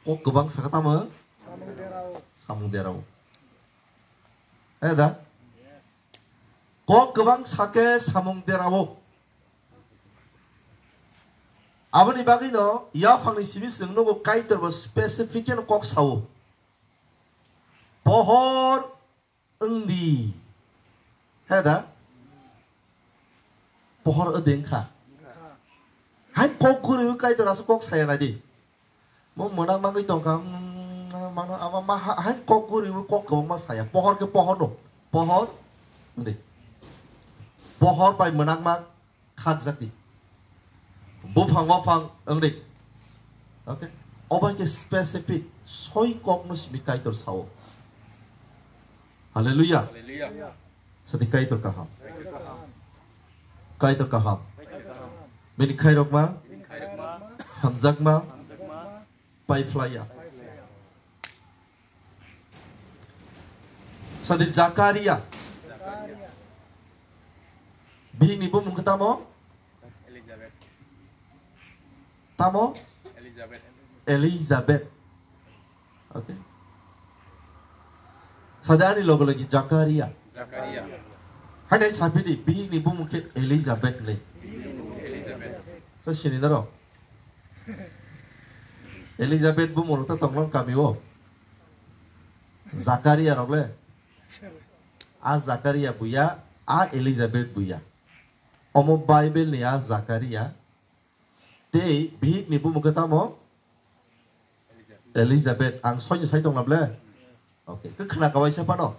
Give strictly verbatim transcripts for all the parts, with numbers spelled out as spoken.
Kok kwbang saka tamo? Samung derao. Eh da? Kok kwbang sake samung derao. Aboni bagwi no yaphangni simi chwng nugo Kaitor bo specific khe kok sao. Pohor wngdi. He da? Pohor wngdi wngkha. Hai kok guriwi Kaitor aswk kok saya nai di. Mo mwnang mangwi tongkha, mm, mano, ama ma ha-, hai kok guriwi kok kwbangma saya. Pohor khe pohor no. Pohor wngdi. Pohor bai mwnangma khakjakdi. Buphang waphang wngdi. Okay? Obo hai khe specific soi kokno simi Kaitor sao. Hallelujah. Hallelujah. Sadi Kaitor kaham. Kaitor kaham. Bini khairokma, hamjakma, paiphlaiya. Sadi Zakaria. Bihikni bumung khe tamo? Elizabeth. Tamo? Elizabeth. Elizabeth. Okay. Sadi ani logo logi Zakaria. Zakaria. Hai nai sapidi, bihikni bumung khe Elizabeth le. Elizabeth. Sa sini daro. Elizabeth bumung rok ta tonglang kami o. Zakaria rok le. A Zakaria buya, a Elizabeth buya. Omo Bible ni a Zakaria. Tei bihik ni bumung khe tamo? Elizabeth. Ang soini sai tong nable? Okay. Khe khna kawaisa phano?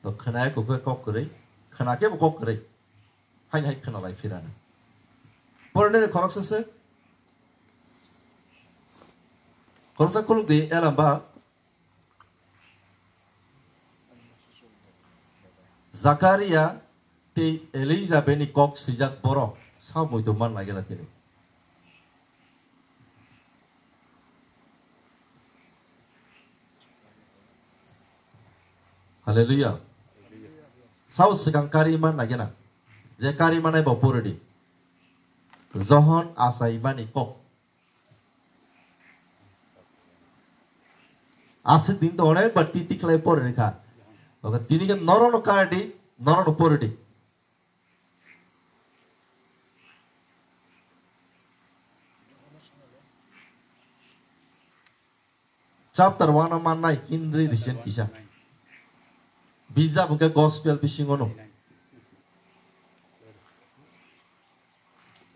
To khna ya kok kok kwrwi. Khna khe bo kok kwrwi. Haini hai khna lai phirana. Porne khoroksa se. Khoroksa khuluk di elamba. Zakaria tei Elizabeth ni kok swijak borok sa muitu man naigra tini. Hallelujah. Sao swkang kari man naigra. Je kari manai bo pori di. Johon achaimani kok. Aswk din to onek ba titi khlai pori rikha. Oke, tini khe norok no kari di, norok no pori di. Chapter one o mannai Henry Richen kisa. Bijap hwnkhe gospel bisingo no.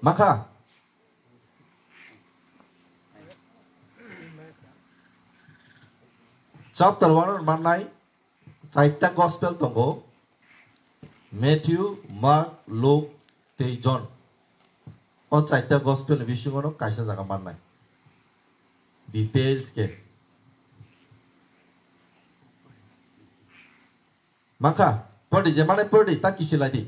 Makha. Chapter one o mannai chaita gospel tongo. Matthew, Mark, Luke, tei John. O chaita gospel ni bisingo no kaisa jaga mannai. Details khe. Makha, pori di, je mane pori di, ta kisi lai di.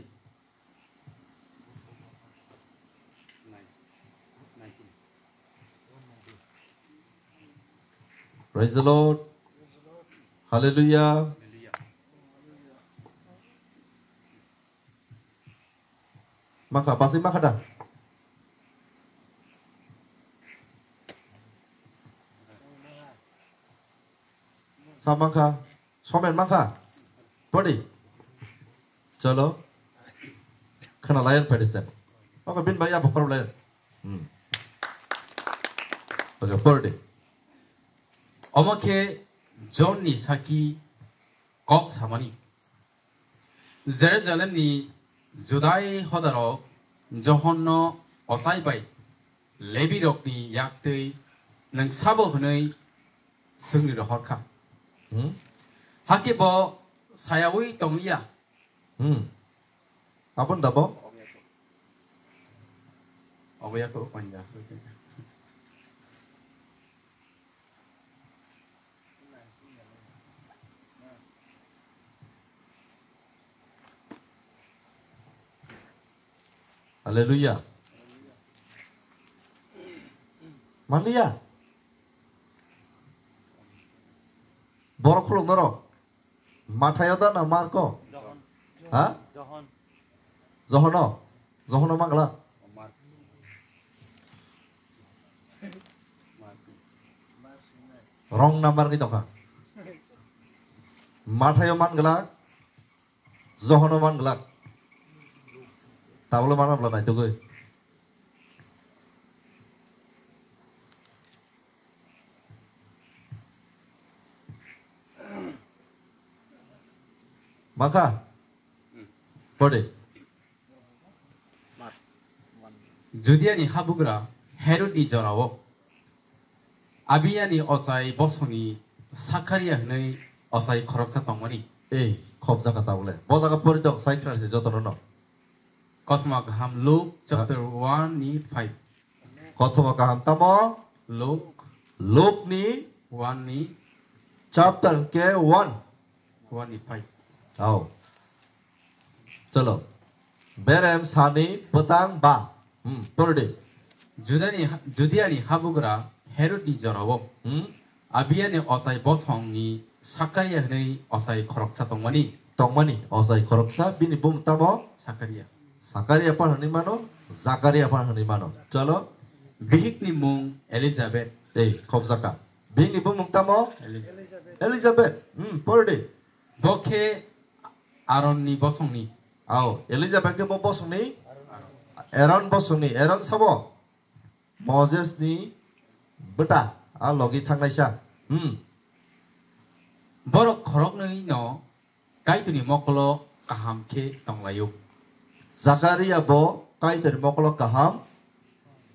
Praise the Lord. Hallelujah. Makha, basi makha da? Sa makha? Somen makha? Pori. Chalo. Khana layan padi sen. Oke, bin bai apa problem? Hmm. Oke, pori. Omo khe John ni saki kok samani. Jerusalemni Judai hodarok Johonno ochai bai Lebirokni yak twi nwng sabo hwnwi swngni rohor kha. Hmm? Hakhe bo sayaui tong liya. Hmm. Aboni da bo? Obo yak o panja. Hallelujah. Manliya. Borok khuluk norok. Mathayo da na Marko? Johon. Ha? Johon. Johono? Johono mangla? Mark. Wrong number ni tongkha. Mathayo man glak, Johono man glak. Tablo mana bla naitugwi. Mangkha? Pode. Judiani habugra Herodni jorao Abiyani ochai bosongni Sakaria hwnwi ochai khoroksa tongmani. Ei, khobjaka tabole. Bo jaga pori tong, sai khna se jotono no. Kothoma kaham Luke chapter one ni five. Kothoma kaham tamo? Luke Luke ni one ni chapter ke one. One ni five. Au. Chalo. Berem sani bwtang ba. Hmm, pori di. Judani, Judiani habugra Herodni jorao Hmm? Abiyani ochai bosongni Sakaria hwnwi ochai khoroksa tongmani. Tongmani ochai khoroksa, bini bumung tamo? Sakaria. Sakaria phan hwnwi mano, Zakaria phan hwnwi mano. Chalo. Bihikni mung Elizabeth. Ei, khobjaka. Bini bumung tamo? Elizabeth. Elizabeth. Hmm, pori di. Bo khe Aronni bosongni. Au, Elizabeth khe bo bosongni? Aaron bosongni. Aaron sabo? Moses ni bwta, a logi thangnaisa. Hmm. Borok khoroknwi no Kaitorni mokolo kaham khe tonglaio. Zakaria bo Kaitorni mokolo kaham,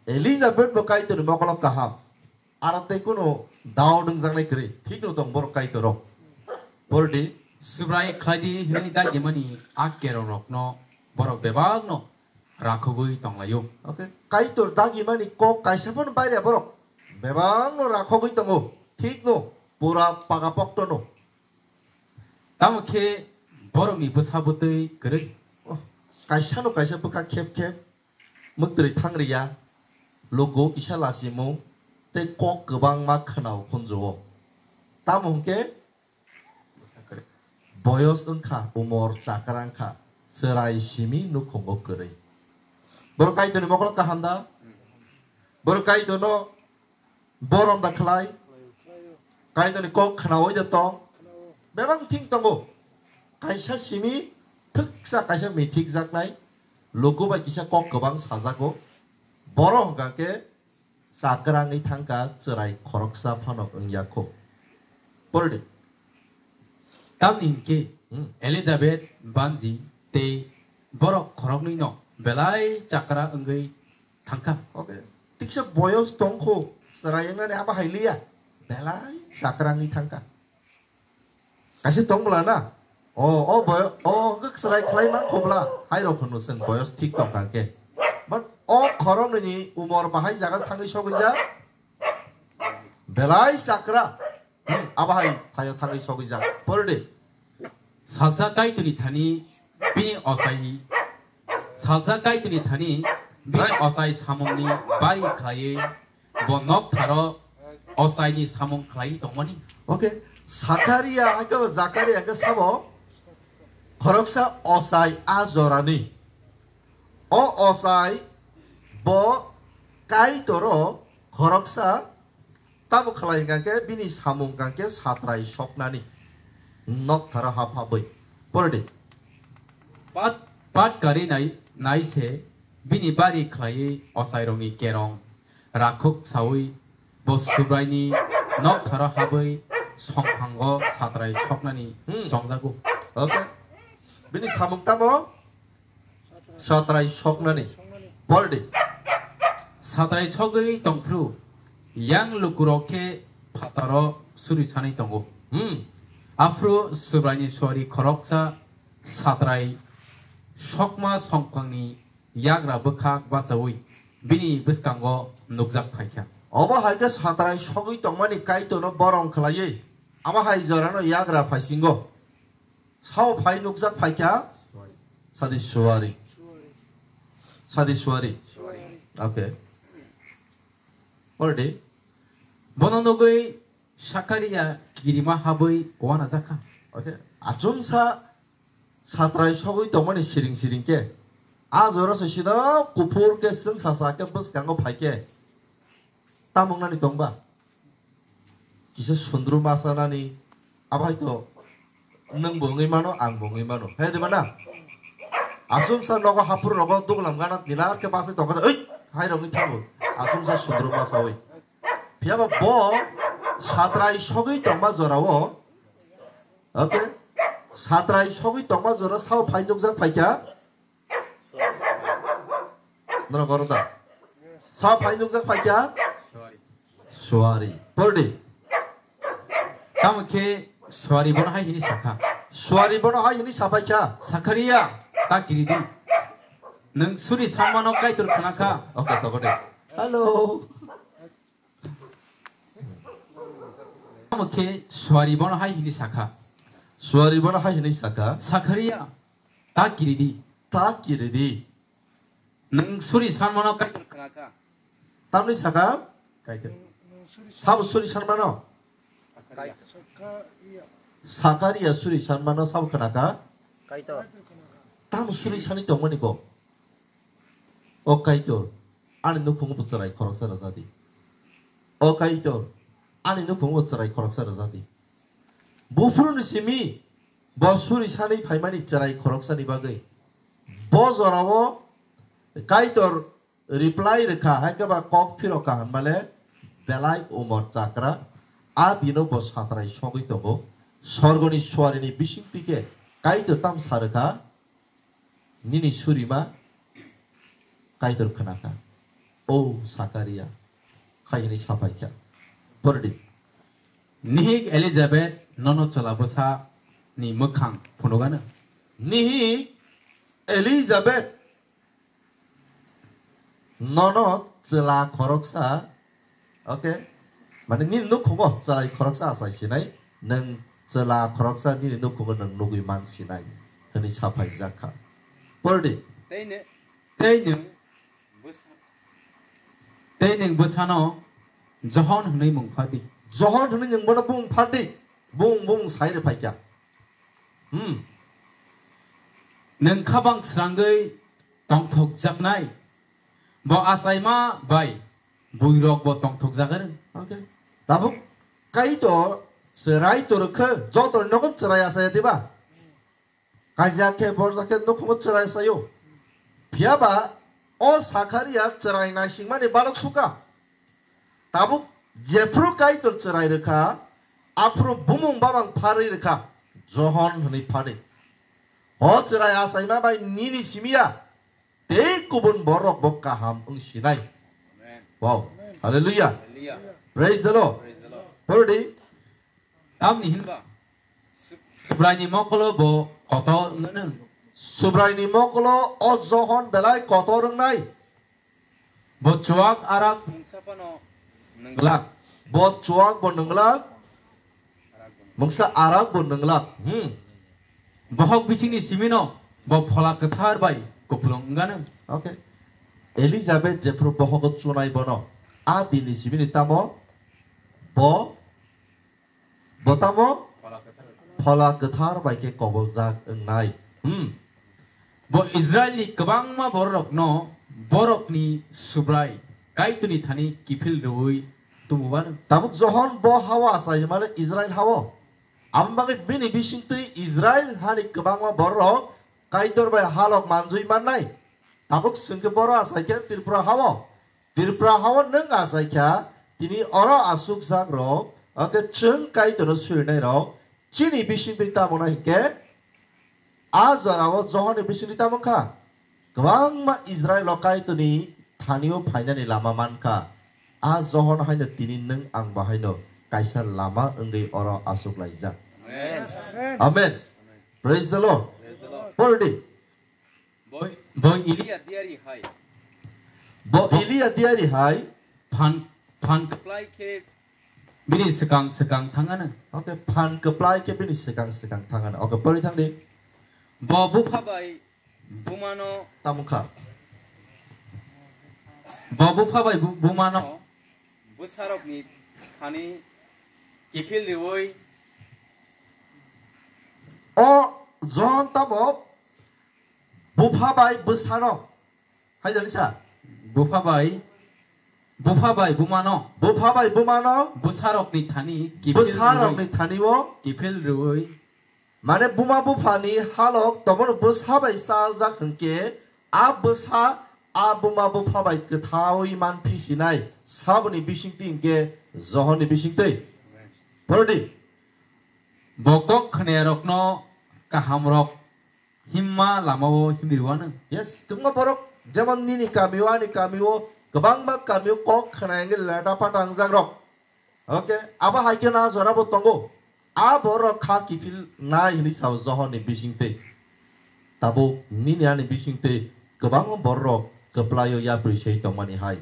Elizabeth bo Kaitorni mokolo kaham. Aro tei kunu dao dwngjaknai kwrwi, thikno tong borok Kaitorrok. Pori di. Subrai khlai di hwnwi dagimani a kerongrokno borok bebakno rakhogwi tonglaio. Okay, Kaitor dagimani kok kaisa phano baire borok bebakno rakhogwi tongo. Thikno, pura pakapoktono. Tamo khe borokni bwsa bwtwi kwrwi. Oh, kaisano kaisa bwkha khep khep, mwktwrwi thangriya, luku kisa lachimung, tei kok kwbangma khwnao khunjuo. Tamo hwnkhe boyos wngkha, umor chakra wngkha, chwrai simi nukhungo kwrwi. Borok Kaitorni mokolo kaham da? Borok Kaitorno borom da khlai? Kaitorni kok khnaui da tong? Bebak thing tongo. Kaisa simi thwksa kaisa mithikjaknai, luku bai kisa kok kwbang sajago. Borok hwnkha khe chakrangwi thangkha, chwrai khoroksa phano wngya kho. Pori di. Tamni hinkhe Hmm. Elizabeth banji tei borok khoroknwino belai chakra wngwi thangkha. Okay. Tiksa boyos tongkho, chwrai wngnani abo hai liya. Belai chakra wngwi thangkha. Kaisa tong bwla na? O, o boyo-, o hwnkhe chwrai khlai man kho bwla. Hai rok hwno chwng boyos thik tong kha khe. But o khoroknwini umor bahai jaga thangwi sogwi jak. Belai chakra. Hmm, abo hai thaio thangwi sogwi jak. Pori di. Salsa Kaitorni thani bini ochai, salsa Kaitorni thani bini Hai. ochai samungni bari khlaiwi bo noktharo ochaini samung khlaiwi tongmani. Okay. Sakaria hwnkhe bo Zakaria hwnkhe sabo khoroksa ochai a jorani. O ochai bo Kaitoro khoroksa tamo khlai hwnkha khe bini samung hwnkha khe satrai soknani noktharo haphabwi. Pori di. Pat, pat kari nai, nai se bini bari khlaiwi ochairokni kerong rakhuk saui bo Subraini noktharo habwi songkhango satrai soknani Hmm. chongjago. Okay. Bini samung tamo? Satrai soknani. Pori di. Satrai sogwi tongphru, yang lukurok khe phataro suri sanwi tongo. Hmm. Aphru Subraini suari khoroksa satrai sokma songkhangni yagra bwkhak bachaui bini bwskango nukjak phaikha. Obo hai khe satrai sogwi tongmani Kaitorno borom khlaiwi, abo hai jorano yagra phaisingo. Sao phai nukjak phaikha? Sadi suari. Sadi suari. Okay. Pori di. Bono nugwi Sakaria kirima habwi wanajakha. Okay. Achomsa satrai sogwi tongmani siring siring khe. A jora se sida kuphur khe swngsa sa khe bwskango phai khe. Tamung nani tongba? kisa sundru masa nani, abo hai to nwng bo wngwi mano, ang bo wngwi mano. He diba na? Asumsa nogo haphuru rogo duglam gana nila khe basai tongkha, oi, hai rogwi thango. Asumsa sundru masa oi. Phiya ba bo satrai sogwi tongma jorao, okay? Satrai sogwi tongma jora sao phai nukjak phaikha. Nora goro da. Sao phai nukjak phaikha. Suari. Pordi. Tamo khe suari bono hai hini sakha. Suari bono hai hini sapaikha. Sakharia, ta kiridi. Nwng suri sanmano Kaitor khnakha. Okay, toko de. Hello. Tamo khe suari bono hai hini sakha. Suari bono hai hini sakha. Sakharia, ta kiridi. Ta kiridi. Nwng suri sanmano Kaitor khnakha. Tamni sakha? Kaitor. Sabo suri sanmano? Sakharia suri sanmano sabo khnakha? Kaitor. Tamo suri sani tongmani bo? O Kaitor, ani nukhungo bo chwrai khoroksa rwjadi. O Kaitor, ani nukhungo bo chwrai khoroksa rwjadi. Buphuruni simi bo suri sani phaimani chwrai khoroksani bagwi. Bo jorao Kaitor reply rwkha, hai khe ba kok phirokha hwnmale, belai umor chakra, a dino bo satrai sogwi tongo. Sorgoni suarini bisingtwi khe Kaitor tam sa rwkha, nini surima Kaitor khnakha. O Sakaria, hai hwnwi sapaikha. Pordi. Nihik Elizabeth nono chwla bwsa ni mwkhang phunukgano. Nihik Elizabeth nono chwla khoroksa, okay? Mane nini nukhungo chwrai khoroksa achai sinai, nwng chwla khoroksa nini nukhungo nwng nugwi man sinai, hwnwi saphaijak kha. Pordi. Tei ne, tei nwng bwsa-, tei nwng bwsano Johon hwnwi mung phadi. Johon hwnwi nwng bono bung phadi. Bung, bung sai rw phaikha. Hmm. Nwng khabang srangwi tongthokjaknai. Bo achaima bai buirok bo tongthokjak aro. Okay. Tabuk Kaitor chwrai torokhe joto nogo chwrai achaya diba? Kaijak khe borjak khe nukhungo chwrai achaio. Phiya ba o Sakaria chwrai naisingmani balok sukha. Tabuk jephru Kaitor chwrai rwkha, aphuru bumung babang pharwi rwkha, Johon hwnwi phadi. O chwrai achaima bai nini simiya, tei kubun borok bo kaham wng sinai. Amen. Wow. Hallelujah. Hallelujah. Praise the Lord. Praise the Lord. Pordi. Tamni hinba Su-, Subraini mokolo bo kotor wngno. Subraini mokolo o Johon belai kotor wngnai. Bo chuak arak mungsa phano nwnglak. Bo chuak bo nwnglak. Mungsa arak bo nwnglak. Hmm. Bohok bisingni simino bo phola kwthar bai kupulung wngano. Okay. Elizabeth jephru bohogo chunai bono, a dinni simini tamo bo, bo tamo phola kwthar bai khe koboljak wngnai. Hmm. Bo Israilni kwbangma bororokno borokni Subrai Kaitorni thani kiphil rwui tububano. Tabuk Johon bo hao achai mane Israil hao. Aboni bagwi bini bisingtwi Israil hani kwbangma bororok Kaitor bai halok manjui mannai. Tabuk chwng khe boro achai khe Tripura hao. Tripura hao nwng achai kha, tini oro achukjak rok, hwnkhe chwng Kaitorno surinai rok, chini bisingtwi tamo hwnkhe, a jorao Johonni bisingtwi tamo wngkha? Kwbangma Israilo Kaitorni thanio phainani lama mankha. A Johon haino tini nwng ang bahaino kaisa lama wngwi oro achuklaijak. Amen. Amen. Praise the Lord. Praise the Lord. Pordi. Bo, bo Elia diari hai. Bo Elia diari hai. Phan, phan kwplai khe bini swkang swkang thangano. Okay, phan kwplai khe bini swkang swkang thangano. Okay, pori thangdi. Bo bupha bai bumano. Tamo kha. Bo bupha bai bu-, bumano. Bwsarokni thani kiphil riwi. O Johon tamo bupha bai bwsano. Hai jani sa? Bupha bai Bupha bai bumano. Bupha bai bumano. Bwsarokni thani kiphil Bwsarokni rwui. Thani o. Kiphil rwui. Mane buma buphani halok tobono bwsa bai chaljak hwnkhe a bwsa a buma bupha bai kwthaui man phisinai saboni bisingtwi hwnkhe Johonni bisingtwi. Porodi. Bo kok khwnayarokno kahamrok himma lamao himri wano. Yes, kwbangma borok jemon nini kamio, ani kamio, kwbangma kamio kok khwnai wngwi leta pata wngjakrok. Okay, abo hai khe na jora bo tongo. A borok kha kiphil nai hwnwi sao Johonni bisingtwi. Tabuk nini ani bisingtwi kwbangma borok kwplaio yapri sei tongmani hai.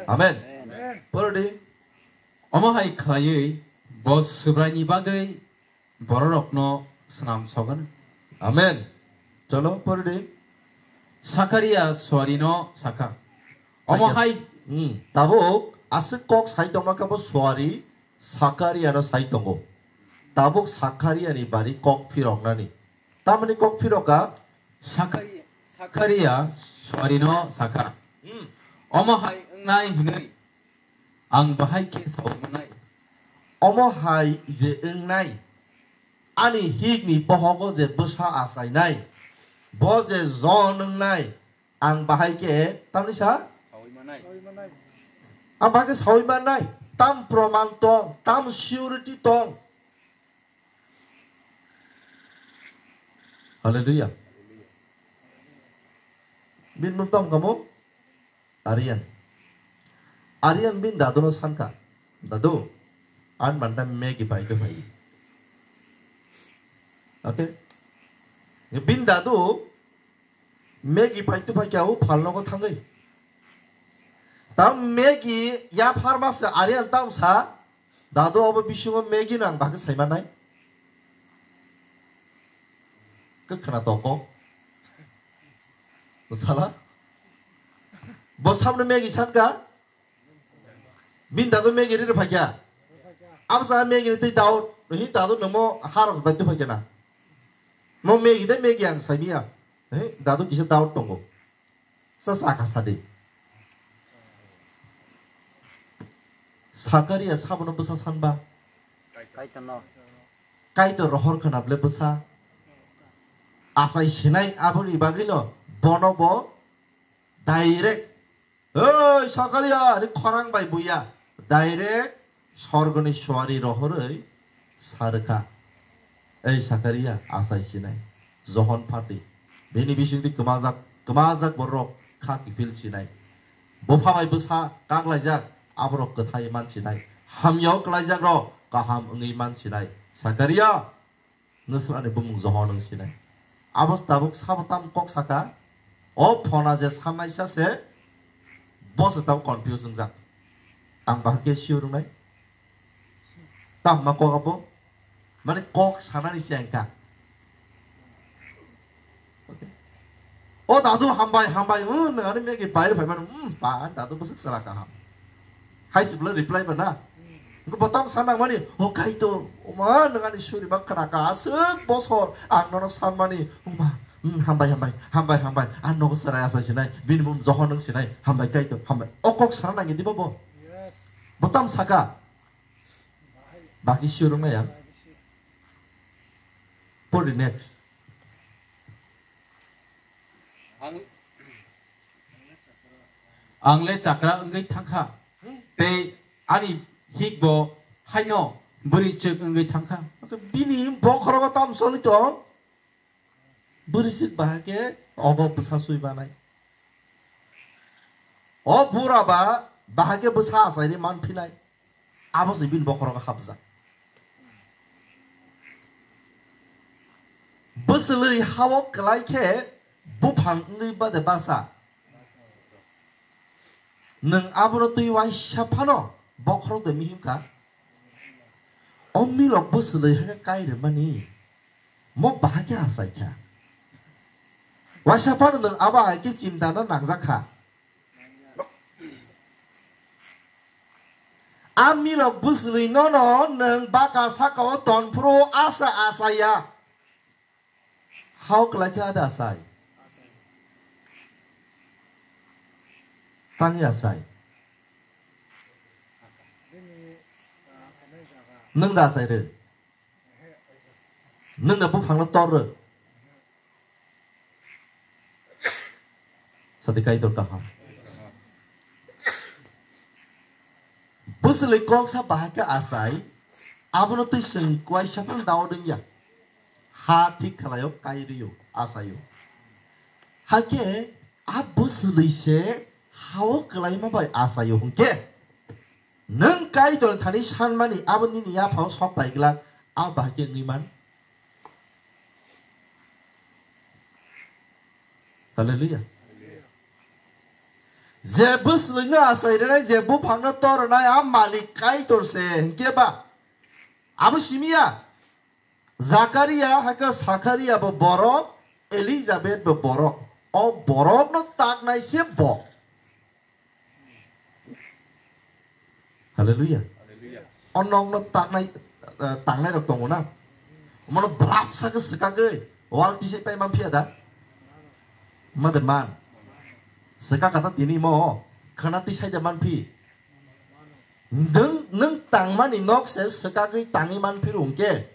Amen. Amen. Porodi. Omo hai khlaiwi bo Subraini bagwi bororokno swnam sogano. Amen. Cholo, pordi. Sakaria suarino sakha. Omo Amen. Hai. Hmm. Tabuk aswk kok sai tongma khe bo suari Sakariano sai tongo. Tabuk Sakariani bari kok phiroknani. Tamoni kok phiroka? Sakari-, Sakaria suarino sakha. Hmm. Omo hai wngnai hwnwi ang bahai khe saui manai. Omo hai je wngnai, ani hikni bohogo je bwsa achainai, bo je Jon wngnai, ang bahai khe tamni sa? Saui manai. Ang bahai khe saui manai. Tam proman tong, tam surety tong. Hallelujah. Bin mung tong kamu? Aryan. Aryan bin dadu no sanka. Dadu, an manda Maggi pai ke pai. Okay? Bin dadu Maggi pai tu pai kya u phal nogo thangwi. Tam Maggi ya pharma se Aryan tam sa, dadu obo bisingo Maggi nang bagwi sai manai. Kwkhwna toko. Sala. Bo samno Maggi sanka. Bin dadu Maggi ri phakya. Absa Maggi ri tei daud. Hi dadu namo harok dadu phakya na. Mo Maggi de Maggi ang sai miya. Hi dadu kisa daud tongo. Sa sakha sadi. Sakaria sabono bwsa sanba. Kaitorno. Kaitor rohor khna ble bwsa. Asai sinai aboni bagwino bono bo direct. Oi Sakaria, ni khorang bai buya. Direct sorgoni suari rohoroi sarkha. Ei Sakaria, asai sinai. Johon phati. Bini bisingtwi kwmajak, kwmajak borok kha kiphil sinai. Bupha bai bwsa kaklaijak, aborok kwthai man sinai. Hamyao klaijak rok kaham wngwi man sinai. Sakaria, Nwswrani bumung Johon wng sinai. Abo tabuk sabo tam kok saka. O phona je sannaisa se, bo se tabuk confuse wngjak. Ang bahai khe sure wngnai. Tamma kok abo? Mane kok sanani se ang kha. Okay. O dadu hambai, hambai, hmm, nang ani megi bayar phai mano, hmm, pa, dadu bwswk sala kaham. Hai se bwle reply ba na. Bo tam sana mani, o kaitor, o ma, nang ani suri bak khana ka, aswk bosor, ang nono san mani, o ma, hmm, hambai, hambai, hambai, hambai, ang nogo serai asa sinai, bini mung Johon wng sinai, hambai kaitor, hambai. O kok sana nangi di bo bo. Yes. Bo tam saka. Baki sure wngnai ang. Pori next. Ang, ang le chakra wngwi thangkha. Tei ani hik bo haino bwrwi chwk wngwi thangkha. Bini bokhorogo tam soli tong. Bwrwi chwk bahai khe ogo bwsa sui manai. O bura ba bahai khe bwsa achairi man phinai. Abo se bini bokhorogo hapjak. Bwswlwi hao kwlai khe buphang wngwi bade basa. Nwng abono twi waisa phano bokhorok de mihim kha. O milok bwswlwi hakhe kai rwmani mo bahai khe achai kha. Waisa phano nwng abo hai khe chinta no nangjak kha. A milok bwswlwi nono nwng baka sakao tonphuru asa asaya. Hao kwlai khe ada asai. Tangwi asai. Nwng da asai rw. Nwng da buphangno tor rw. Sadi Kaitor kaham. Bwswlwi kok sa bahai khe asai, abono twi chwng kuaisa phano dawa dwngya. Ha thik khlaio, kai rwio, asaio. Hakhe a bwswlwi se ha-o kwlaima bai asaio hwnkhe, nwng Kaitor thani sanmani abo nini yaphao sok pai glak, a bahai khe wngwi man. Hallelujah. Je bwswlwino achai rwnai, je buphangno tor rwnai, a malik Kaitor se, hinkhe ba abo simiya. Zakaria, hakhe Sakaria bo borok, Elizabeth bo borok. O borokno taknai se bo. Hallelujah. O nokno taknai, eh, tangnai rok tongo na. Omono blap sa khe swkagwi wal tisai pai man phiya da? Mother man. Swkaka ta tini mo khana tisai da man phi. Nwng, nwng tangmani nok se swkagwi tangwi man phiro hwnkhe,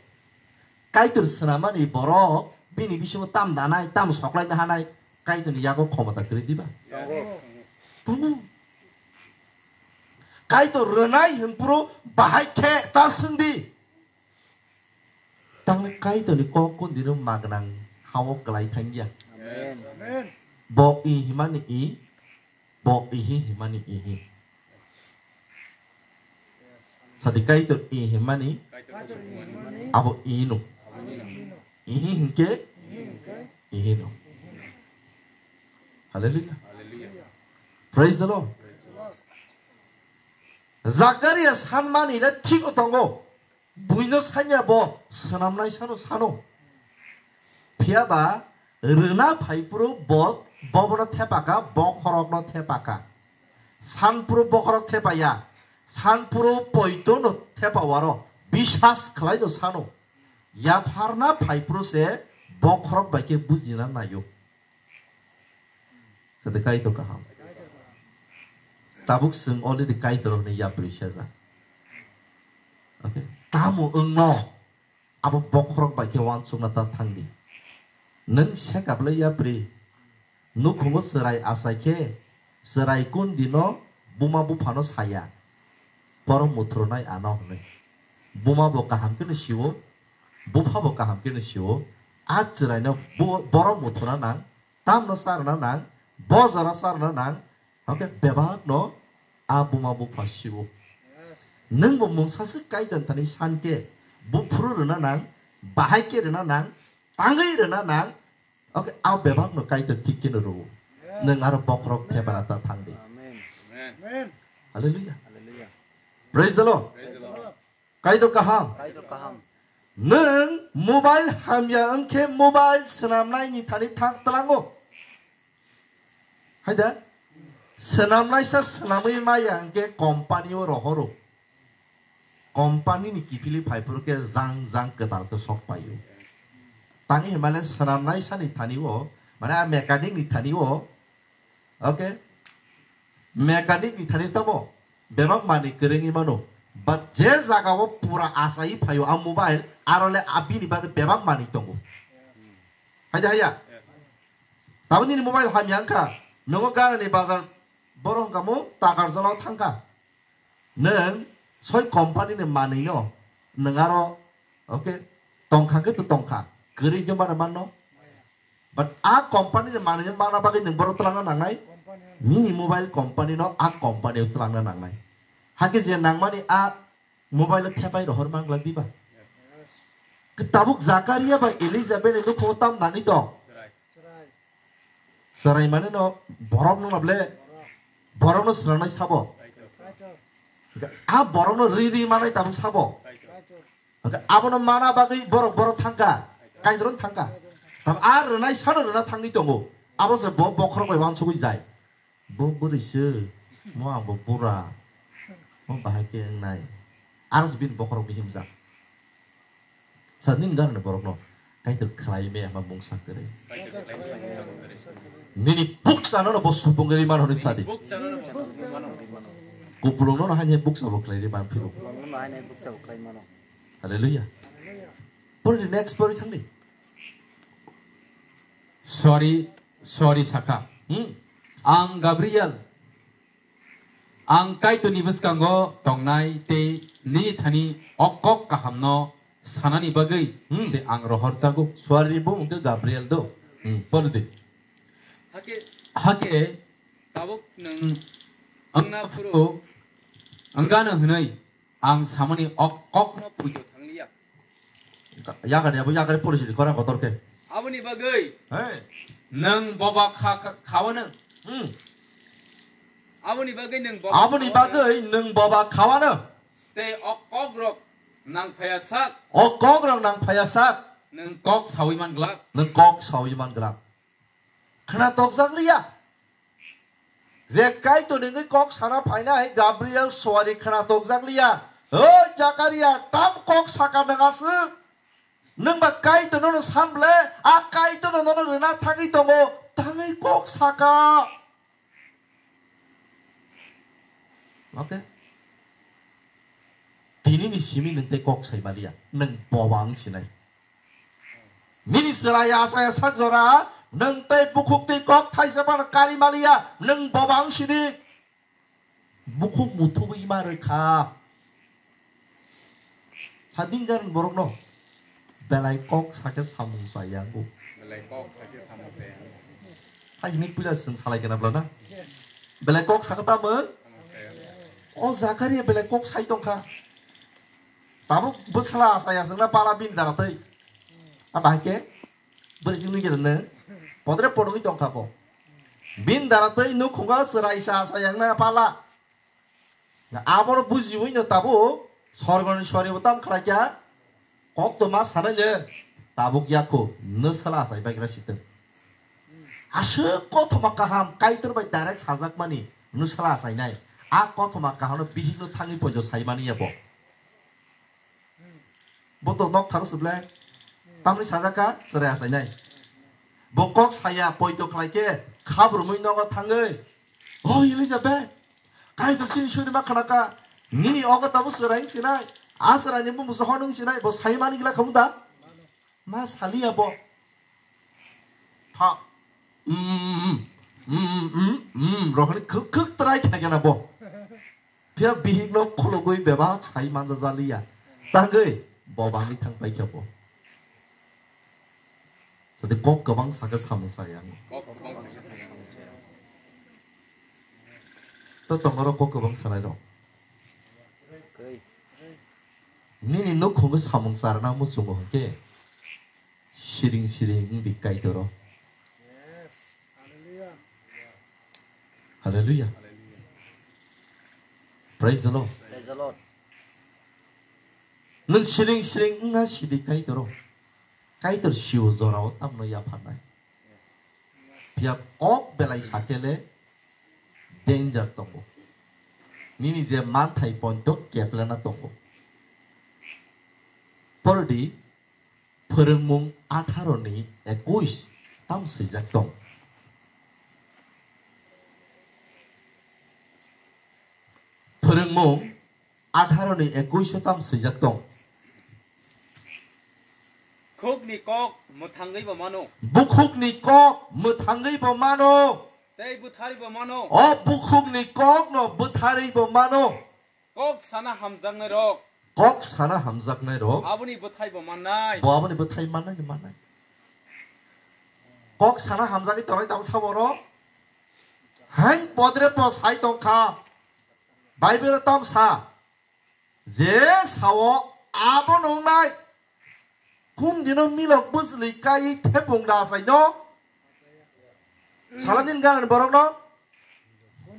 Kaitor swnamani borok bini bisingo tam danai, tam soklaina hanai, Kaitorni yago khomota kwrwi diba? Tongo. Tongo. Kaitor rwnai hwnphuru bahai khe ta swngdi. Tangni Kaitorni kok kundino magnang ha-o kwlai thangya. Amen. Bo i himani i, bo ihi himani ihi. Sadi Kaitor i himani, abo ino. Ihi hinkhe ihino. Hallelujah. Praise the Lord. Zakaria sanmani le thik tongo. Buino sanya bo swnamnai sano sano. Phiya ba rwna phaiphuru bo, bobono thepaka, bokhorokno thepaka. Sanphuru bokhorok thepaya, sanphuru poitono thepawaro, bisas khlaino sano. Yapharna phaiphuru se bokhorok bai khe bujina naio. Sadi Kaitor kaham. Tabuk chwng already Kaitor hwnwi yapri sejak. Okay. Tamo wngno abo bokhorok bai khe uansukna ta thangdi. Nwng sekaplai yapri nukhungo chwrai achai khe chwrai kundino buma buphano saya. Borok muthurunai ano hwnwi. Buma bo kaham kheno sio, bupha bo kaham kheno sio. A chwraino bo-, borok muthuna nang, tamno charwna nang, bo jora charwna nang, hwnkhe bebakno a buma bupha sio. Nwng bo mungsa swk Kaitor thani san khe, buphuru rwna nang, bahai khe rwna nang, tangwi rwna nang, okay, a bebakno Kaitor thik kheno rwo. Nwng aro bokhorok thepana ta thangdi. Amen. Hallelujah. Praise the Lord. Kaitor kaham. Kaitor kaham. Nwng mobile hamya wngkhe mobile swnamnaini thani thang tlango. Haida? Swnamnaisa swnamwi maya hwnkhe company o rohoro. Company ni kiphilwi phaiphuru khe jang jang kwtal khe sok paio. Tangwi hwnmale swnamnaisani thani o, mane a mechanic ni thani o, okay? Mechanic ni thani tamo bebak manwi kwrwngwi mano. But je jaga o pura achaiwi phaio a mobile, aro le a bini bagwi bebak manwi tongo. Haida haya? Tabuk nini mobile hamya wngkha, nongo ganani bazar borok wngkha mo Takarjala o thangkha. Nwng soi company ni manwi no nwng aro, okay, tongkha khe to tongkha, kwrwi khe mano manno. But a company ni manwi no mana bagwi nwng borok twlangna nangnai, nini mobile company no a company o twlangna nangnai. Hakhe je nangmani a mobile o thepai rohor mangla diba? Tabuk Zakaria bai Elizabeth ni nukho tam nangwi tong. Chwrai mane no borok no ble, borok no swnamnai sabo. A borok no ri ri manai tabuk sabo. Hwnkhe abono mana bagwi borok, borok thangkha, Kaitor thangkha. Tam a rwnai sano rwna thangwi tongo. Abo se bo bokhorok bai uansugwi jai. Bo bwrwi se, mo ang bo bura. Mo bahai khe wngnai. Aro se bini bokhorok bihimjak. Sa nini ganani borokno Kaitor khlai me ama mungsa kwrwi. Nini buksa no bo supung ri mano ni sadi. Kupulung no haini buksa bo khlai ri man phiro. Kupulung no haini buksa bo khlai mano. Hallelujah. Pori di, next pori thangdi. Sorry, sorry saka. Hmm. Ang Gabriel. Ang Kaitorni bwskango tongnai tei nini thani o kok kahamno sanani bagwi Hmm. se ang rohorjago. Suari ni bumung khe Gabriel do. Hmm. Pori di. Hake, hake tabuk nwng wngna phuru wngano hwnwi ang samani o kokno puijo thangliya. Yakar ya, yakar pori sidi, korang kotor khe. Aboni bagwi Hey. nwng boba kha, kha, khawano. Hmm. Aboni bagwi nwng boba Aboni khawano. bagwi nwng boba khawano. Tei o kokrok nang phaya sak. O kokrok nang phaya sak. Nwng kok sawi man glak. Nwng kok sawi man glak. Khna tokjak liya. Je Kaitor ningwi kok sana phainai Gabriel suari khna tokjak liya. O Zakaria, tam kok saka nang aswk. Nwng ba Kaitor nono san ble, a Kaitor nono rwna thangwi tongo, tangwi kok saka. Okay? Tini ni simi nwng tei kok sai maliya, nwng boba wng sinai. Nini chwrai achaya sak jora, nwng tei bukhuk twi kok thaisa phano kari maliya, nwng boba wng sidi. Bukhuk muthubwi ma rwkha. Sadin jan borokno belai kok sakhe samung chaya ango. Belai kok sakhe samung chaya ango. Hai hini puila swng salai kena bla na? Yes. Belai kok sakhe tamo? Samung chaya ango. O Zakaria belai kok sai tongkha. Tabuk bwsla achaya swngna pala bini dara twi. Aba hai khe? Bwrwi chwngno khe rwno podre podongwi tongkha bo. Bini dara twi nukhungo chwrai sa sa yang na pala. Abono bujiwi no tabuk sorgoni sori bo tam khlai kya. Kok to ma sanai le tabuk yakho no sala sai bai gra sitwng. Aswk kothoma kaham Kaitor bai direct sajak mani no sala sai nai. A kothoma kaham no bihik no thangwi pojo sai mani ya bo. Bo to nok tharo se ble. Tamni sajak kha chwrai achainai. Bo kok saya poito khlai khe khabrumwi nogo thangwi, "O Elizabeth, Kaitor chini suri ma khna kha, nini ogo tabuk chwrai wng sinai, a chwraini bumung se hor wng sinai, bo sai mani gila khamu da?" Ma saliya bo. Tha. Mm, mm, mm, mm, mm, mm, rohani khuk khuk trai khaikhe na bo. Phiya bihik no khulugwi bebak sai manja jaliya. Tangwi bo bangwi thang paikha bo. Sadi kok kwbang sakhe samung saya. To tongoro kok kwbang sanai rok. Nini nukhungo samung charna muchungo hwnkhe siring siring wngdi Kaitoro. Hallelujah. Praise the Lord. Praise the Lord. Nwng siring siring wngna sidi Kaitoro. Kaitor sio jorao tamno yapharnai. Phiya kok belai sakele danger tongo. Nini je manthai pointo keplena tongo. Pordi Phwrwngmung atharo ni ekuis tam swijak tong. Phwrwngmung atharo ni ekuis o tam swijak tong. Khukni kok mwthangwi bo mano. Bukhukni kok mwthangwi bo mano. Tei bwtharwi bo mano. O bukhukni kok no bwtharwi bo mano. Kok sana hamjaknai rok. Kok sana hamjaknai rok. Aboni bwthai bo mannai. Bo aboni bwthai mannai ni mannai. Kok sana hamjagwi tongnai tamo sabo oro. Hain podre po sai tongkha. Bible tam sa. Je sao abo nungnai. Kun dino milok bwsli kai thepung da asai no. Sala din ganan borok no.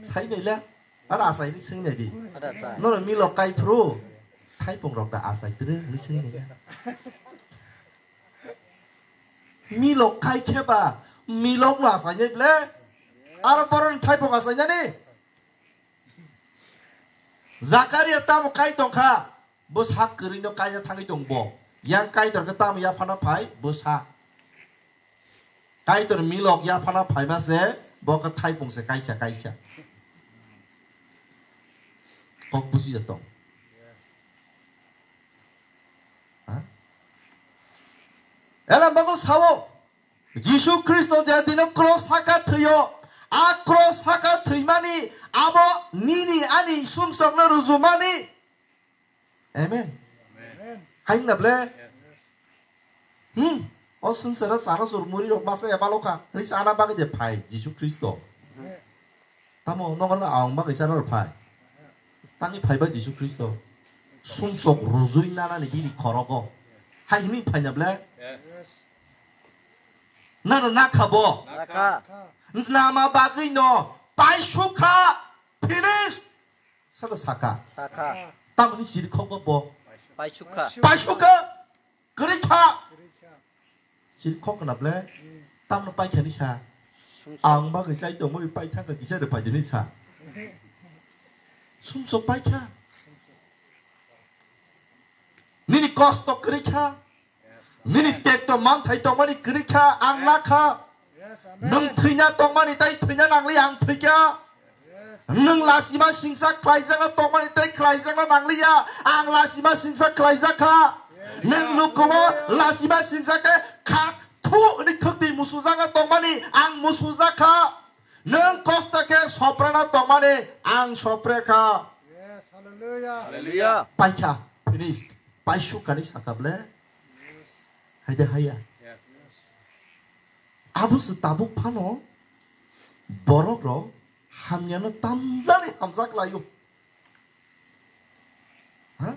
Sai nai le. Ada asai ni sing nai di. Ada asai. Nono milok kai phru. Thai pung rok da asai tere ni sing nai le. Milok kai khe ba milok no asai nai ble. Aro boron thai pung asai nani. Zakaria tamo kai tongkha, bo sak kwrwi no kaina thangwi tong bo. Yang Kaitor khe tamo yaphana phai, bo sa. Kaitor milok yaphana phaima se, bo khe thaipung se kaisa kaisa. Kok busi ya tong. Jisu Khristo je dino cross saka thwiyo, a cross saka thwimani abo nini ani sumsokno rujumani. Amen. Amen. Hain na ble? Yes. Hmm. O swngchara chana sur muri rok masa ya balo kha. Hwnwi sana bagwi de phai Jisu Khristo. Tamo nokar na ang bagwi sana rok phai. Tangwi phai ba Jisu Khristo. Sumsok rujui nana ni bini khorogo. Hai hwnwi phai na ble? Yes. Nana na kha bo? Na kha. Nama bagwi no pai sukha. Finish. Saka saka. Saka. Tamoni siri khok bo. Paisukha. Paisukha. Kwrwi kha. Siri khok na ble. Tamno pai khani sa. Sumsok. Ang bagwi chai tongmo pai thangka kisa de pai dini sa. Sumsok pai kha. Nini kosto kwrwi kha. Nini tekto manthai tongmani kwrwi kha, ang na kha. Yes, amen. Nwng thwina tongmani tai thwina nangli, ang thwikha. Yes. Nwng lasima singsa khlaijakna tongmani tai khlaijakna nangliya, ang lasima singsa khlaijakha. Yes. Nwng lukumo lasima singsa khe kha thu hwnwi khwtwi musujakna tongmani, ang musujakha. Nwng kosto khe soprana tongmani, ang soprekha. Yes, hallelujah. Hallelujah. Paikha, finished. Paisukani saka ble. Yes. Haide haya. Yes. Abo se tabuk phano borok rok hamyano tamjani hamjak laio. Ha?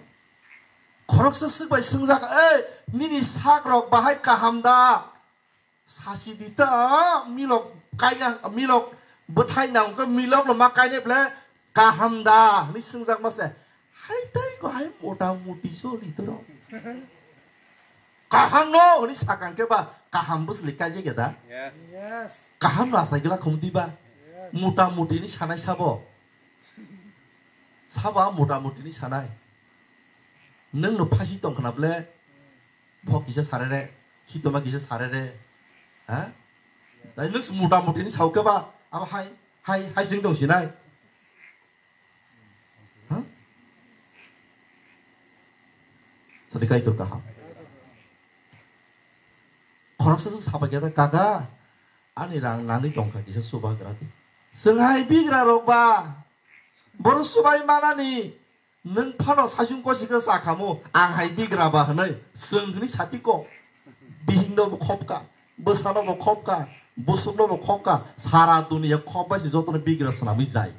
Khoroksa swk bai swngjak, "Ei, nini sak rok bahai kaham da?" Sasi di ta milok kaina, milok bwthai na hwnkhe milok no ma kaina ble kaham da hwnwi swngjak ma se. Hai tai ko hai mota moti so li to. Kaham no hwnwi sakang khe ba kaham bwsli kaijak ya da? Yes. Yes. Kaham no asai gla khum di ba? Yes. Mota moti ni sanai sabo. Sabo a mota moti ni sanai. Nwng no phasi tong khna ble. Bok kisa sarere, khitoma kisa sarere. Ha? Dai nwng se mota moti ni sao khe ba, abo hai, hai, hai sing tong sinai. Ha? Sadi kaitor kaham. Khoroksa sung sabai khe, "Kaka, ani rang nani tongkha kisa subagra di." Swng hai bigra rok ba, boru subai manani, Nwng phano saichung kosi khe cha khamu, ang hai bigra ba hwnwi, chwng hwnwi sati kok. Bihikno bo khopka, bwsano bo khopka, busukno bo khopka, sara duniya khop bai se jotono bigra swnamwi jai.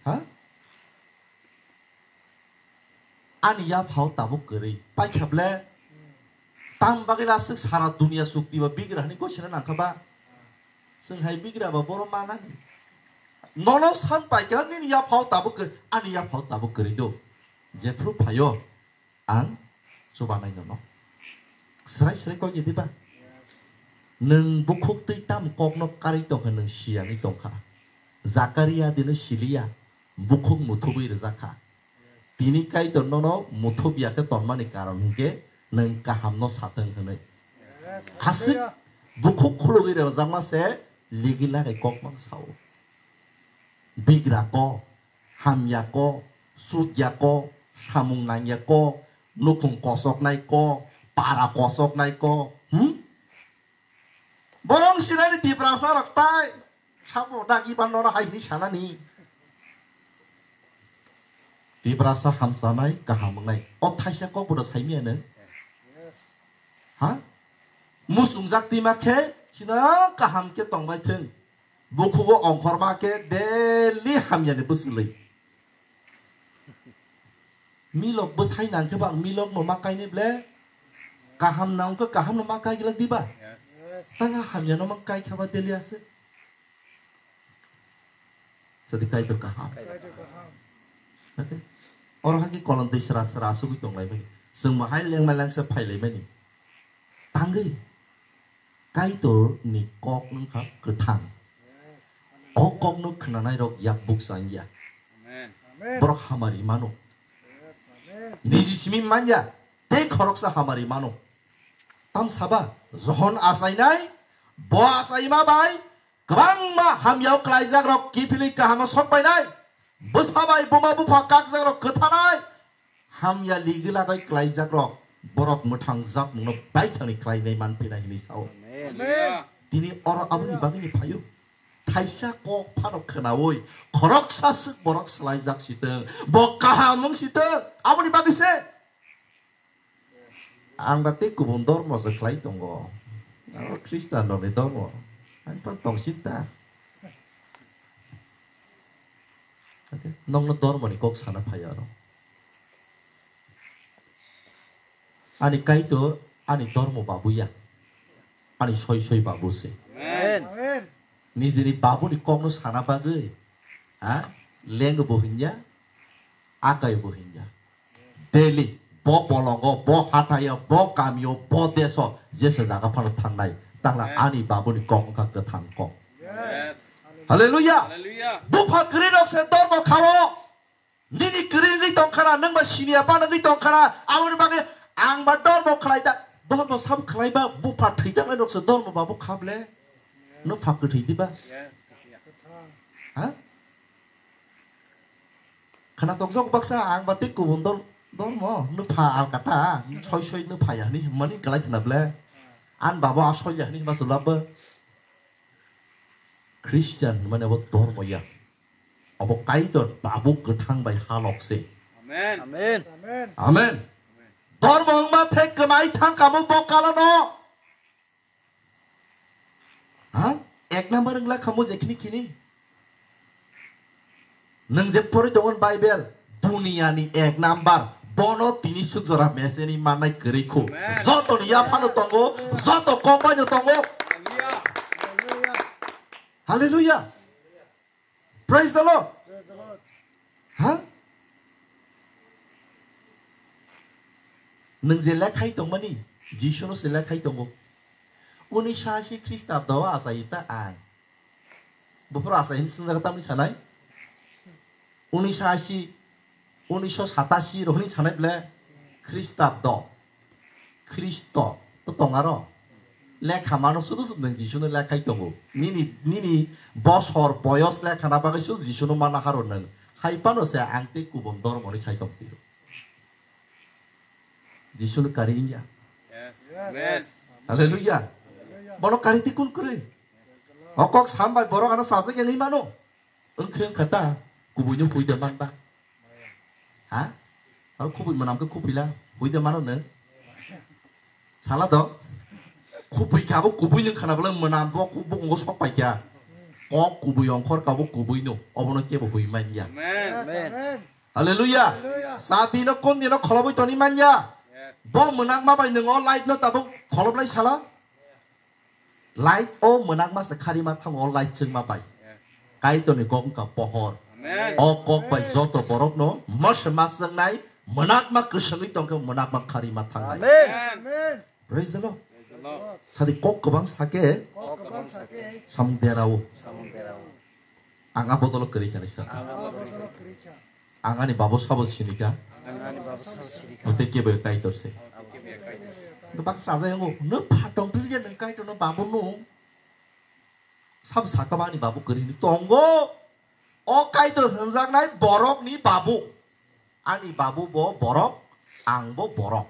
Ha? Ani yaphao tabuk kwrwi. Paikha ble, tam bagwi la aswk sara duniya chukti ba bigra hwnwi gosina nangkha ba? Chwng hai bigra ba boro manani. Nono san paikha nini yaphao tabuk kwrwi, ani yaphao tabuk kwrwi do. Jephru phaio ang chubanai nono. Srai srai kok ye diba? Nwng bukhuk twi tam kokno karwi tongkha, nwng siyangwi tongkha. Jakaria dino siliya, bukhuk muthubwi rwjakha. Tini Kaitor nono muthubya khe tonmani karon hwnkhe nwng kahamno satwng hwnwi. Aswk bukhuk khulugwi rwjakma se ligi lagai kokma sao. Bigra ko, hamya ko, sukya ko, samung nangya ko, nukhung kosoknai ko, para kosoknai ko, hmm? Borong sinani Tiprasa rok tai. Sabo dagi ban nora hai hini sanani. Tiprasa hamsanai, kaham wngnai. O thaisa kok bodo saimiyano. Ha? Musungjak tima khe, sino kaham khe tongbai thung. Bukhugo ongkhorma khe daily hamyani bwswlwi. Milok bwthai nang khe ba ang milok no ma kainai ble. Kaham nang khe kaham no ma kai glak diba? Yes. Tanga hamya no ma kai kha ba deli ase. Sadi Kaitor kaham. Kaitor kaham. Oke. Oro hagi kolon twi sra sra asugwi tong lai mani. Chwng ma hai leng ma leng se phai lai mani. Tangwi. Kaitor ni kok wngkha kwthang. O kok no khwnanai rok yak buksa wngya. Amen. Borok hamari mano. Niji simi manya, tei khoroksa hamari mano. Tam saba, Johon achainai, bo achaima bai, kwbangma hamyao klaijak rok kiphilwi kahamo sok painai. Bwsa bai buma bupha kakjak rok kwthanai. Hamya ligi lagai klaijak rok Borok mwthang jakmungno baithangni khlainai manphinai hinwi sao. Amen. Tini oro aboni bagwini phaio. Thaisa kok phano khnaui, khoroksa swk borok swlaijak sitwng, bo kaham wng sitwng, aboni bagwi se. Ang ba tei kubun dormo se khlai tongo. Ang Khristian rokni dormo. Ang phan tong sinta. Nokno dormoni kok sana phai aro. Ani Kaitor ani dormo babu ya. Ani soi soi babu se. Amen. Nijini babuni kokno sana bagwi, ha? Leng bo hinya, akai bo hinya. Daily, bo bolongo, bo hatayo, bo kamio, bo deso, jesa jaga phano thangnai. Tangla Amen. Ani babuni kok wngkha kwthang kok. Yes. Hallelujah. Hallelujah. Bupha kwrwi rok se dormo khao. Nini kwrwi wngwi tongkhana, nwng ba siniya pa wngwi tongkhana, aboni bagwi ang ba dormo khlai da, dormo sabo khlai ba, bupha thwijaknai rok se dormo babu kha ble. Nwng pha kwthwi diba? Yes. Ha? Khana tokjak baksa ang ba tei kubun dol, dormo, nwng pha alkata, soi soi nwng pha ya hwnwi hwnmani kwlai khna ble. An babo a soi ya hwnwi hwnma sulap bo. Christian hwnmani abo dormo ya. Abo Kaitor babu kwthang bai halok se. Amen. Amen. Amen. Dormo wngma thek kwmai thang kamo bo kalano. Ha? Ek number wngla kamo je khini khini. Nwng je pori tongo Bible, duniya ni ek number, bono tini suk jora meseni manai kwrwi khu. Amen. Joto ni yaphano tongo, joto kok bai no tongo. Hallelujah. Praise the Lord. Ha? Nwng je lekhai tongmani, Jisuno se lekhai tongo. Unisho ashi Khrista do asai ta ang. Buphuru asai hin swngjak tamni sanai? Unisho ashi, unisho satashi rohni sanai ble Khrista do. Khristo to tong aro. Lekha mano sudu sudu nwng Jisuno lekhai tongo. Nini, nini bosor boyos lekhana bagwi su Jisuno mana haro nwng. Hai phano se ang tei kubun dormoni sai tong phiro. Jisuno kari ya. Yes. Yes. Hallelujah. Bono kari tikun kwrwi. O kok sambai borok ano sajak yang mano. Wngkhe wngkha ta, kubuino phuida man ba? Ha? Aro khubui mwnam khe khupui la, phuida mano nw? Sala do? Khupui kha bo kubui nw khana bwlai mwnam bo ku-, bo kungo sok pai kha. Kok kubui ongkhor kha bo kubui no, obono kebo hui man ya. Amen. Amen. Hallelujah. Hallelujah. Sa dino kon dino kholobui toni man ya. Yes. Bo mwnakma bai nwngo light no tabuk kholoblai sala. Light o mwnakma se kharima thango, o light chwngma bai. Yes. Kaitorni kok wngkha pohor. Amen. O kok bai joto borokno mosema chwngnai, mwnakma kwswngwi tongkhe mwnakma kharima thangnai. Amen. Amen. Praise the Lord. Praise the Lord. Sadi kok kwbang sake. Kok kwbang sake. Samung derao. Samung derao. Ang a bodolo kwrwi kha nisa. Ang a bodolo kwrwi kha. Ang ani babu sabo sinika. Ang ani babu sabo sinika. Abo tei kebo Kaitor se. Abo kebo Kaitor se. Bak sajai ango, no phatong philje nang Kaitor no babu no. Sabo saka ba ani babu kwrwi ni tongo. O Kaitor hwnjaknai borok ni babu. Ani babu bo borok, ang bo borok,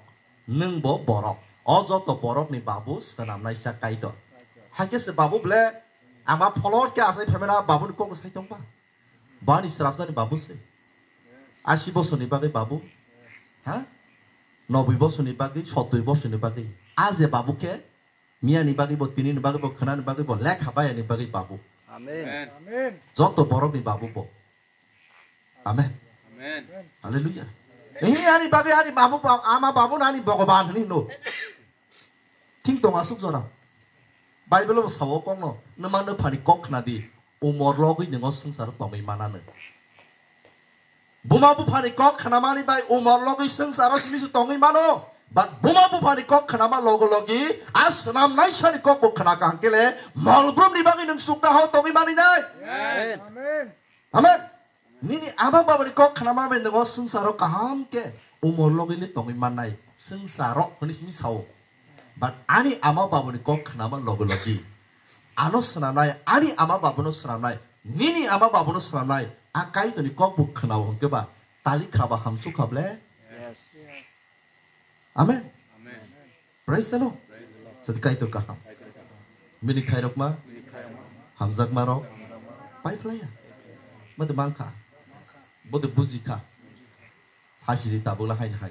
nwng bo borok. O joto borok ni babu swnamnaisa Kaitor. Hakhe se babu ble, ama pholot khe asai phaimana babu ni kok sai tongba. Bani srapjani babu se. Asi bosorni bagwi babu. Ha? Noboi bosorni bagwi, sotoi bosorni bagwi. A je babu khe, miyani bagwi bo, tinini bagwi bo, khwnani bagwi bo, lekha bayani bagwi babu. Amen. Amen. Joto borokni babu bo. Amen. Amen. Hallelujah. Ini ani bagwi ani babu, ba-, ama babu nani Bhogoban hini no. Thing tong asuk jora. Bible bo sao kok no, numa no phani kok khna di. Umor logwi nwngo swngcharo tongwi manano. Buma buphani kok khnamani bai umor logwi swngcharo simi se tongwi mano. But buma buphani kok khnama logo logi a swnamnaisani kok bo khna kaham kele mol brumni bagwi nwng sukna hao tongwi mani nai. Amen. Amen. Amen. Nini ama babani kok khnama bai nwng o swngcharo kaham khe umor logwi le tongwi mannai. Swngcharo hwnwi simi sao. But ani ama babani kok khnama logo logi ano swnamnai, ani ama babano swnamnai, nini ama babano swnamnai, a Kaitorni kok bo khnao hwnkhe ba tali kha ba hamsuk kha ble? Yes. Amen. Praise the Lord. Sadi Kaitor kaham. Bini khairokma, hamjakmarok, paiphlaiya. Mate mankha. Bote bujikha. Sasiri tabukla haini hai.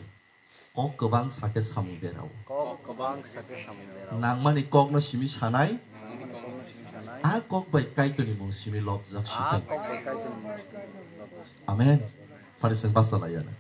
Kok kwbang sakhe samung berao. Kok kwbang sakhe samung berao. Nangmani kokno simi sanai. Nangmani kokno simi sanai. A kok bai Kaitorni mung simi lobjak. A siteng. Kok bai Kaitorni mung simi lobjak. Amen. Phari seng basa laiya na.